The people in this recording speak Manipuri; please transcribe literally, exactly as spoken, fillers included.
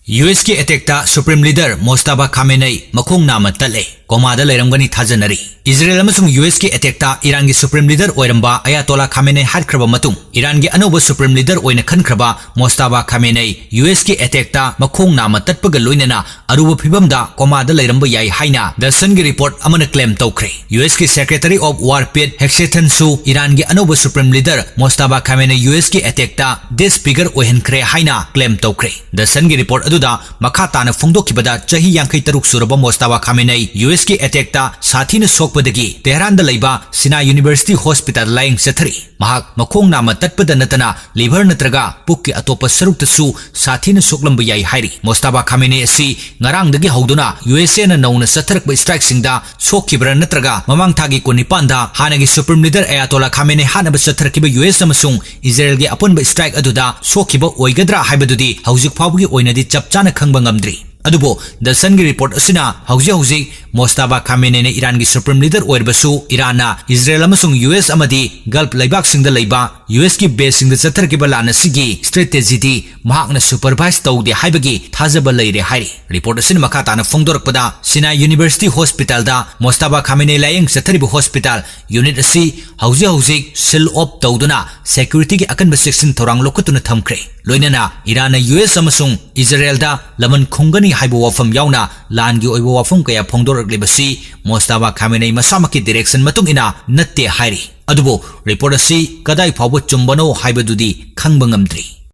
ꯌꯨ ꯑꯦꯁꯀꯤ ꯑꯦꯇꯦꯛꯇ ꯁꯨꯄ꯭ꯔꯤꯝ ꯂꯤꯗꯔ ꯃꯣꯁꯇꯥꯕꯥ ꯈꯥꯃꯦꯅꯩ ꯃꯈꯣꯡ ꯅꯥꯝꯃ ꯇꯠꯂꯦ, ꯀꯣꯃꯥꯗ ꯂꯩꯔꯝꯒꯅꯤ ꯊꯥꯖꯅꯔꯤ꯫ ꯏꯖꯔꯦꯜ ꯑꯃꯁꯨꯡ ꯌꯨ ꯑꯦꯁꯀꯤ ꯑꯦꯇꯦꯛꯇ ꯏꯔꯥꯟꯒꯤ ꯁꯨꯄ꯭ꯔꯤꯝ ꯂꯤꯗꯔ ꯑꯣꯏꯔꯝꯕ ꯑꯌꯥꯇꯣꯂꯥ ꯈꯥꯃꯦꯅꯩ ꯍꯥꯠꯈ꯭ꯔꯕ ꯃꯇꯨꯡ, ꯏꯔꯥꯟꯒꯤ ꯑꯅꯧꯕ ꯁꯨꯄ꯭ꯔꯤꯝ ꯂꯤꯗꯔ ꯑꯣꯏꯅ ꯈꯟꯈ꯭ꯔꯕ ꯃꯣꯁꯇꯥꯕꯥ ꯈꯥꯃꯦꯅꯩ ꯌꯨ ꯑꯦꯁꯀꯤ ꯑꯦꯇꯦꯛꯇ ꯃꯈꯣꯡ ꯅꯥꯝꯃ ꯇꯠꯄꯒ ꯂꯣꯏꯅꯅ ꯑꯔꯨꯕ ꯐꯤꯚꯝꯗ ꯀꯣꯃꯥꯗ ꯂꯩꯔꯝꯕ ꯌꯥꯏ ꯍꯥꯏꯅ ꯗ ꯁꯟꯒꯤ ꯔꯤꯄꯣꯔꯠ ꯑꯃꯅ ꯀ꯭ꯂꯦꯝ ꯇꯧꯈ꯭ꯔꯦ꯫ ꯌꯨ ꯑꯦꯁꯀꯤ ꯁꯦꯀ꯭ꯔꯦꯇꯔꯤ ꯑꯣꯐ ꯋꯥꯔ ꯄꯦꯠ ꯍꯦꯛꯁꯦꯊꯟꯁꯨ ꯏꯔꯥꯟꯒꯤ ꯑꯅꯧꯕ ꯁꯨꯄ꯭ꯔꯤꯝ ꯂꯤꯗꯔ ꯃꯣꯁꯇꯥꯕꯥ ꯈꯥꯃꯦꯅꯩ ꯌꯨ ꯑꯦꯁꯀꯤ ꯑꯦꯇꯦꯛꯇ ꯗꯤꯁꯐꯤꯒꯔ ꯑꯣꯏꯍꯟꯈ꯭ꯔꯦ ꯍꯥꯏꯅ ꯀ꯭ꯂꯦꯝ ꯇꯧꯈ꯭ꯔꯦ꯫ ꯗ ꯁꯟꯒꯤ ꯔꯤꯄꯣꯔꯠ ꯑꯗꯨꯗ ꯃꯈꯥ ꯇꯥꯅ ꯐꯣꯡꯗꯣꯛꯈꯤꯕꯗ, ꯆꯍꯤ ꯌꯥꯡꯈꯩ ꯇꯔꯨꯛ ꯁꯨꯔꯕ ꯃꯣꯁꯇꯥꯕꯥ ꯈꯥꯃꯦꯅꯩ ꯌꯨ ꯑꯦꯁꯀꯤ ꯑꯦꯇꯦꯛꯇ ꯁꯥꯊꯤꯅ ꯁꯣꯛꯄꯗꯒꯤ ꯇꯦꯍꯔꯥꯟꯗ ꯂꯩꯕ ꯁꯤꯅꯥ ꯌꯨꯅꯤꯚꯔꯁꯤꯇꯤ ꯍꯣꯁꯄꯤꯇꯥꯜ ꯂꯥꯌꯦꯡ ꯆꯠꯊꯔꯤ꯫ ꯃꯍꯥꯛ ꯃꯈꯣꯡ ꯅꯥꯝꯃ ꯇꯠꯄꯗ ꯅꯠꯇꯅ ꯂꯤꯚꯔ ꯅꯠꯇ꯭ꯔꯒ ꯄꯨꯛꯀꯤ ꯑꯇꯣꯞꯄ ꯁꯔꯨꯛꯇꯁꯨ ꯁꯥꯊꯤꯅ ꯁꯣꯛꯂꯝꯕ ꯌꯥꯏ ꯍꯥꯏꯔꯤ꯫ ꯃꯣꯁꯇꯥꯕꯥ ꯈꯥꯃꯦꯅꯦ ꯑꯁꯤ ꯉꯔꯥꯡꯗꯒꯤ ꯍꯧꯗꯨꯅ ꯌꯨ ꯑꯦꯁ ꯑꯦꯅ ꯅꯧꯅ ꯆꯠꯊꯔꯛꯄ ꯁ꯭ꯇ꯭ꯔꯥꯏꯛꯁꯤꯡꯗ ꯁꯣꯛꯈꯤꯕ꯭ꯔꯥ ꯅꯠꯇ꯭ꯔꯒ ꯃꯃꯥꯡ ꯊꯥꯒꯤ ꯀꯨꯟꯅꯤꯄꯥꯟꯗ ꯍꯥꯟꯅꯒꯤ ꯁꯨꯄ꯭ꯔꯤꯝ ꯂꯤꯗꯔ ꯑꯌꯥꯇꯣꯂꯥ ꯈꯥꯃꯦꯅꯦ ꯍꯥꯠꯅꯕ ꯆꯠꯊꯔꯛꯈꯤꯕ ꯌꯨ ꯑꯦꯁ ꯑꯃꯁꯨꯡ ꯏꯖꯔꯦꯜꯒꯤ ꯑꯄꯨꯟꯕ ꯁ꯭ꯇ꯭ꯔꯥꯏꯛ ꯑꯗꯨꯗ ꯁꯣꯛꯈꯤꯕ ꯑꯣꯏꯒꯗ꯭ꯔꯥ ꯍꯥꯏꯕꯗꯨꯗꯤ ꯍꯧꯖꯤꯛ ꯐꯥꯎꯕꯒꯤ ꯑꯣꯏꯅꯗꯤ ꯆꯞ ꯆꯥꯅ ꯈꯪꯕ ꯉꯝꯗ꯭ꯔꯤ꯫ ꯑꯗꯨꯕꯨ ꯗ ꯁꯟꯒꯤ ꯔꯤꯄꯣꯔꯠ ꯑꯁꯤꯅ ꯍꯧꯖꯤꯛ ꯍꯧꯖꯤꯛ ꯃꯣꯁꯇꯥꯕꯥ ꯈꯥꯃꯦꯅꯦꯅ ꯏꯔꯥꯟꯒꯤ ꯁꯨꯄ꯭ꯔꯤꯝ ꯂꯤꯗꯔ ꯑꯣꯏꯔꯕꯁꯨ, ꯏꯔꯥꯟꯅ ꯏꯖꯔꯦꯜ ꯑꯃꯁꯨꯡ ꯌꯨ ꯑꯦꯁ ꯑꯃꯗꯤ ꯒꯜꯐ ꯂꯩꯕꯥꯛꯁꯤꯡꯗ ꯂꯩꯕ ꯌꯨ ꯑꯦꯁꯀꯤ ꯕꯦꯁꯁꯤꯡꯗ ꯆꯠꯊꯔꯛꯈꯤꯕ ꯂꯥꯟ ꯑꯁꯤꯒꯤ ꯁ꯭ꯇ꯭ꯔꯦꯇꯦꯖꯤꯗꯤ ꯃꯍꯥꯛꯅ ꯁꯨꯄꯔꯚꯥꯏꯖ ꯇꯧꯗꯦ ꯍꯥꯏꯕꯒꯤ ꯊꯥꯖꯕ ꯂꯩꯔꯦ ꯍꯥꯏꯔꯤ꯫ ꯔꯤꯄꯣꯔꯠ ꯑꯁꯤꯅ ꯃꯈꯥ ꯇꯥꯅ ꯐꯣꯡꯗꯣꯔꯛꯄꯗ, ꯁꯤꯅꯥꯏ ꯌꯨꯅꯤꯚꯔꯁꯤꯇꯤ ꯍꯣꯁꯄꯤꯇꯥꯜꯗ ꯃꯣꯁꯇꯥꯕꯥ ꯈꯥꯃꯦꯅꯦ ꯂꯥꯌꯦꯡ ꯆꯠꯊꯔꯤꯕ ꯍꯣꯁꯄꯤꯇꯥꯜ ꯌꯨꯅꯤꯠ ꯑꯁꯤ ꯍꯧꯖꯤꯛ ꯍꯧꯖꯤꯛ ꯁꯤꯜ ꯑꯣꯐ ꯇꯧꯗꯨꯅ ꯁꯦꯀ꯭ꯌꯨꯔꯤꯇꯤꯒꯤ ꯑꯀꯟꯕ ꯆꯦꯛꯁꯤꯟ ꯊꯧꯔꯥꯡ ꯂꯧꯈꯠꯇꯨꯅ ꯊꯝꯈ꯭ꯔꯦ꯫ ꯂꯣꯏꯅꯅ ꯏꯔꯥꯟꯅ ꯌꯨ ꯑꯦꯁ ꯑꯃꯁꯨꯡ ꯏꯖꯔꯦꯜꯗ ꯂꯃꯟ ꯈꯨꯝꯒꯅꯤ ꯍꯥꯏꯕ ꯋꯥꯐꯝ ꯌꯥꯎꯅ ꯂꯥꯟꯒꯤ ꯑꯣꯏꯕ ꯋꯥꯐꯝ ꯀꯌꯥ ꯐꯣꯡꯗꯣꯔꯛꯂꯤꯕꯁꯤ ꯃꯣꯁꯇꯥꯕꯥ ꯈꯥꯃꯦꯅꯩ ꯃꯁꯥꯃꯛꯀꯤ ꯗꯤꯔꯦꯛꯁꯟ ꯃꯇꯨꯡ ꯏꯟꯅ ꯅꯠꯇꯦ ꯍꯥꯏꯔꯤ꯫ ꯑꯗꯨꯕꯨ ꯔꯤꯄꯣꯔꯠ ꯑꯁꯤ ꯀꯗꯥꯏ ꯐꯥꯎꯕ ꯆꯨꯝꯕꯅꯣ ꯍꯥꯏꯕꯗꯨꯗꯤ ꯈꯪꯕ ꯉꯝꯗ꯭ꯔꯤ꯫